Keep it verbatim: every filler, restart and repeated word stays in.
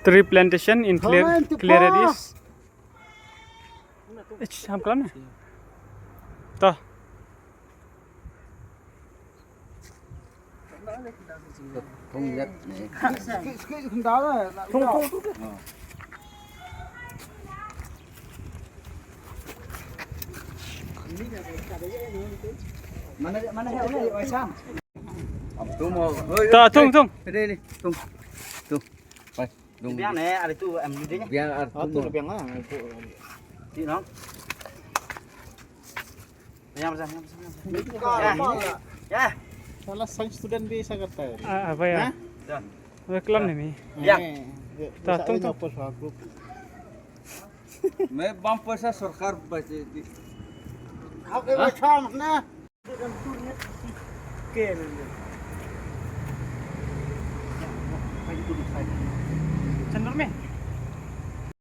Tree plantation in clear, clear areas. Ich, ham klam ne? To. To, thung, thung. Biang ne, ada tu, em, dia. Biang, ada tu. Ti nong. Biang, biang, biang, biang. Ya. Salah science student bi sa kata. Ah, apa ya? Dah. Apa klam ne mi? Ya. Ta, thung, thung. Apa sa group? Main bam paisa sorkar baje di. Oke, macam na. Channel me.